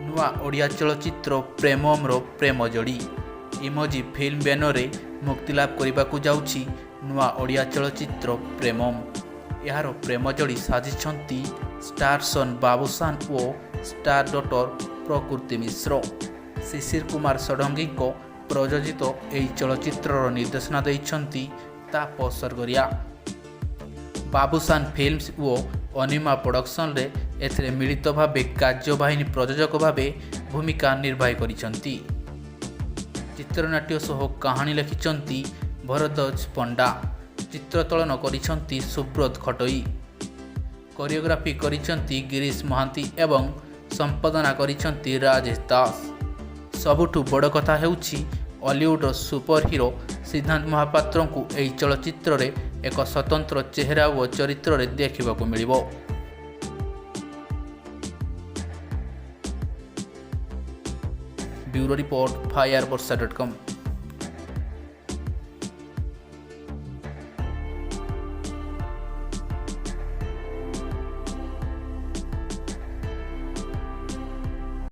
ନୂଆ ଓଡ଼ିଆ ଚଳଚ୍ଚିତ୍ର ପ୍ରେମମ୍‌ର ପ୍ରେମ ଯୋଡ଼ି। ଇମୋଜି ଫିଲ୍ମ ବ୍ୟାନରରେ ମୁକ୍ତିଲାଭ କରିବାକୁ ଯାଉଛି ନୂଆ ଓଡ଼ିଆ ଚଳଚ୍ଚିତ୍ର ପ୍ରେମମ୍। ଏହାର ପ୍ରେମ ଯୋଡ଼ି ସାଜିଛନ୍ତି ଷ୍ଟାର ସନ୍ ବାବୁସାନ ଓ ଷ୍ଟାର ଡଟର ପ୍ରକୃତି ମିଶ୍ର। ଶିଶିର କୁମାର ଷଡ଼ଙ୍ଗୀଙ୍କ ପ୍ରଯୋଜିତ ଏହି ଚଳଚ୍ଚିତ୍ରର ନିର୍ଦ୍ଦେଶନା ଦେଇଛନ୍ତି ତାପସ ସରଗରିଆ। ବାବୁସାନ ଫିଲ୍ମସ୍ ଓ ଅନିମା ପ୍ରଡକ୍ସନରେ ଏଥିରେ ମିଳିତ ଭାବେ କାର୍ଯ୍ୟବାହିନୀ ପ୍ରଯୋଜକ ଭାବେ ଭୂମିକା ନିର୍ବାହ କରିଛନ୍ତି। ଚିତ୍ରନାଟ୍ୟ ସହ କାହାଣୀ ଲେଖିଛନ୍ତି ଭରଦ୍ୱାଜ ପଣ୍ଡା। ଚିତ୍ରୋତ୍ତୋଳନ କରିଛନ୍ତି ସୁବ୍ରତ ଖଟୋଇ। କୋରିଓଗ୍ରାଫି କରିଛନ୍ତି ଗିରୀଶ ମହାନ୍ତି ଏବଂ ସମ୍ପାଦନା କରିଛନ୍ତି ରାଜେଶ ଦାସ। ସବୁଠୁ ବଡ଼ କଥା ହେଉଛି, ଅଲିଉଡ଼ର ସୁପରହିରୋ ସିଦ୍ଧାନ୍ତ ମହାପାତ୍ରଙ୍କୁ ଏହି ଚଳଚ୍ଚିତ୍ରରେ ଏକ ସ୍ୱତନ୍ତ୍ର ଚେହେରା ଓ ଚରିତ୍ରରେ ଦେଖିବାକୁ ମିଳିବ। Bureau report, fire ବର୍ଷା.କମ୍।